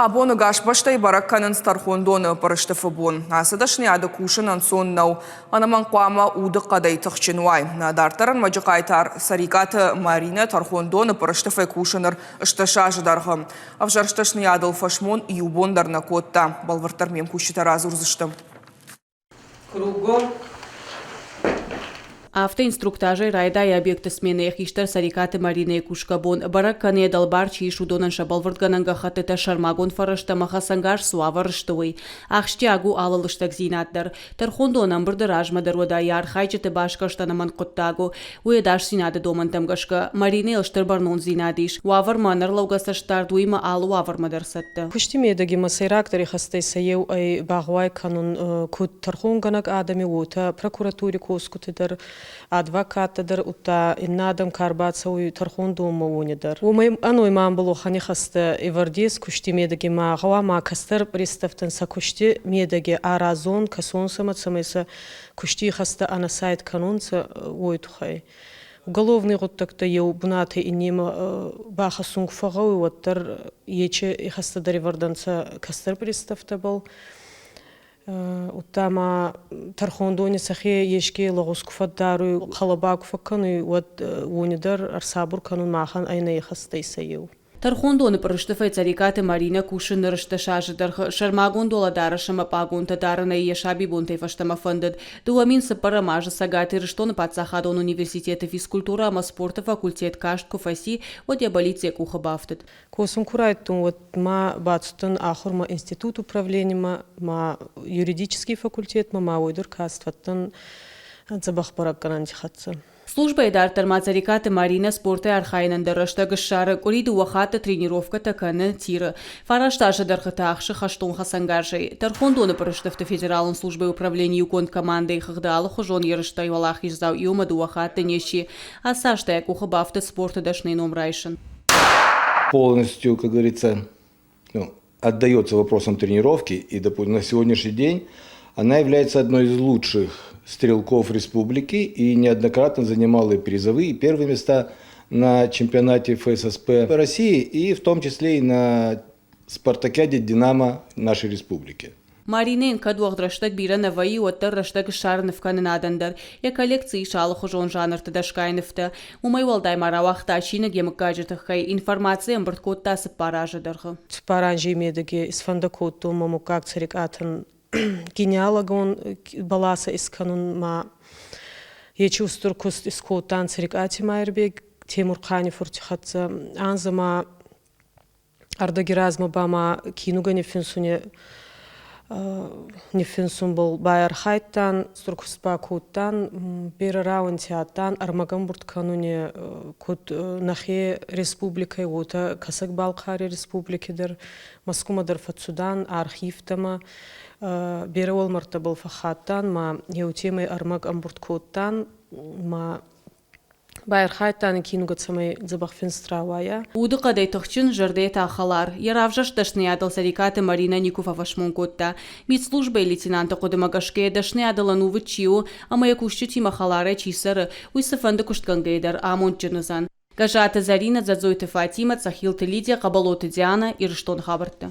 Абон ӕгас бӕстӕйы бӕрӕг кӕнынц тӕрхондоны пъырыстыфы бон. Ацы дӕсныйады кусын ӕнцон нӕу. Ӕнӕмӕнг хъуамӕ удыхъӕдӕй тыхджын уай. Нӕ дарддӕр ӕрмӕджы хъайтар Цӕрикъаты Маринӕ тӕрхондоны пъырыстыфӕй кусы ныр 18 азы дӕргъы. Ӕвзӕрст дӕсныйадыл фӕсмон иу бон дӕр нӕ кодта. Бӕлвырддӕр ме мкусджытӕ радзурдзысты. Кругом. Афтӕ инструктажӕй райдайы объекты сменӕйы хистӕр Цӕрикъаты Маринӕйы кусгӕ бон. Бӕрӕг кӕны, йӕ дӕлбар чи ис, уыдонӕн сӕ бӕлвырдгӕнӕн гӕххӕттытӕ, сӕрмагонд фӕрӕзтӕ ӕмӕ хӕцӕнгарз цы уавӕры сты, уый. Ахсджиаг у алы лыстӕгдзинад дӕр. Тӕрхондоны ӕмбырды размӕ дӕр уӕдӕ йӕ архайджыты басгӕрст ӕнӕмӕнг хъуыддаг у. Уый ӕдасдзинады домӕнтӕм гӕсгӕ, Маринӕйыл стыр бӕрнондзинад ис. Уавӕрмӕ ӕнӕрлӕугӕ цӕстдард, уыимӕ алы уавӕрмӕ дӕр цӕттӕ. Кусти медӕги ма сӕйрагдӕр ихӕстӕй сӕ еу ӕй багъӕуай кӕнун куд тӕрхонгӕнӕг адӕми, уотӕ прокуратури косгути дӕр, адвокаттӕ дӕр, удта иннӕ адӕм ка рбацӕуй тӕрхондонмӕ, уони дӕр. Уомӕй ӕной ма ӕмбӕлохӕни хӕстӕ ӕвӕрд ес кусти медӕги ма гъӕуама кӕстӕр приставтӕн сӕ кусти медӕги аразон, кӕсонцӕ цӕмӕй сӕ кусти ихӕстӕ ӕнӕсайд кӕнонцӕ, уой туххӕй. Уголовный гъуддӕгтӕ еу бунатӕй иннемӕ бахӕссун ку фӕгъгъӕуй, уӕддӕр ечи ихӕстӕ дӕр ивӕрдӕнцӕ кӕстӕр приставтӕбӕл. Удта ма тӕрхондони сӕхе еске лӕгъуз ку фӕддаруй, хъӕлӕба ку фӕккӕнуй, уӕд уони дӕр ӕрсабур кӕнун махӕн ӕй нӕ ихӕстӕй сӕ еу. Тӕрхондоны пъырыстыфӕй Цӕрикъаты Маринӕ кусы ныр 18 азы дӕргъы. Сӕрмагонд уӕлӕдарӕс ӕмӕ пъагонтӕ дарын ӕй йӕ сабибонтӕй фӕстӕмӕ фӕндыд. 2004 азы Цӕгат Ирыстоны паддзахадон университеты физкультурӕ ӕмӕ спорты факультет каст куы фӕци, уӕд йӕ бӕллиц йӕ къухы бафтыд. Косун ку райдтон, уӕд ма бацудтӕн ахурмӕ институт управленимӕ, ма юридический факультетмӕ, ма уой дӕр каст фӕдтӕн дзӕбӕх бӕрӕггӕнӕнти хӕццӕ. Службӕйы дарддӕр ма Цӕрикъаты Маринӕ спортӕй архайынӕн дӕр рӕстӕг ссары, къуыри дыууӕ хатты тренировкӕтӕ кӕны тиры. Фараст азы дӕргъы та ӕхсы хӕстон хӕцӕнгарзӕй. Тӕрхондоны пъырыстыфты федералон службӕйы управленийы иугонд командӕйы хыгъды алыхуызон ерыстӕй уӕлахиздзау иумӕ дыууӕ хатты не сси. Ацы азтӕ йӕ къухы бафтыд спорты дӕсныйы ном райсын. Полностью, как говорится, ну, отдается вопросам тренировки, и, допустим, на сегодняшний день она является одной из лучших стрелков республики и неоднократно занимала и призовые, и первые места на чемпионате ФССП России и в том числе и на спартакиаде «Динамо» нашей республики. Маринӕйӕн кӕд уӕгъд рӕстӕг бирӕ нӕ вӕййы, уӕддӕр рӕстӕг ссары нывкӕнынадӕн дӕр. Йӕ коллекцийы ис алыхуызон жанрты дӕсгай нывтӕ. Уымӕй уӕлдай ма рауагъта чиныг йӕ мыггаджы тыххӕй. Информаци ӕмбырд кодта цыппар азы дӕргъы. Цыппар анзей медӕги исфӕндӕ кодтон мӕ муггаг Цӕрикъатӕн генеалогон бӕласӕ искӕнунмӕ. Ечи устур куст искодтан Цӕрикъати Майрбег Темурхъани фурти хӕццӕ. Анзӕ ма ӕрдӕги размӕ ба ма кинугӕ ниффинсуни ниффинсунбӕл байархайдтан, устур куст бакодтан, берӕ рауӕнти адтан ӕрмӕг ӕмбурд кӕнуни куд нӕхе республикӕй, уотӕ Кӕсӕг-Балхъари республики дӕр, Мӕскумӕ дӕр фӕццудан архивтӕмӕ, берӕ уӕлмӕрдтӕбӕл фӕххаттан ма еутемӕй ӕрмӕг ӕмбурд кодтан ма Байархайдта кинугӕ, цӕмӕй дзӕбӕх финст рауайа. Удыхъӕдӕй тыхджын, зӕрдӕйы та хӕлар. Йӕ равзӕрст дӕсныйадыл Цӕрикъаты Маринӕ никуы фӕфӕсмон кодта. Мидслужбӕйы лейтенанты хъуыдымӕ гӕсгӕ йӕ дӕсныйадыл ӕнувыд чи у ӕмӕ йӕ кусджытимӕ хӕларӕй чи цӕры, уый цыфӕнды куыстгӕнгӕйӕ дӕр амондджын уыдзӕн. Гӕззаты Зӕринӕ, Дзӕдзойты Фатимӕ, Цъӕхилты Лидия, Хъӕбӕлоты Дианӕ, Ирыстоны хабӕрттӕ.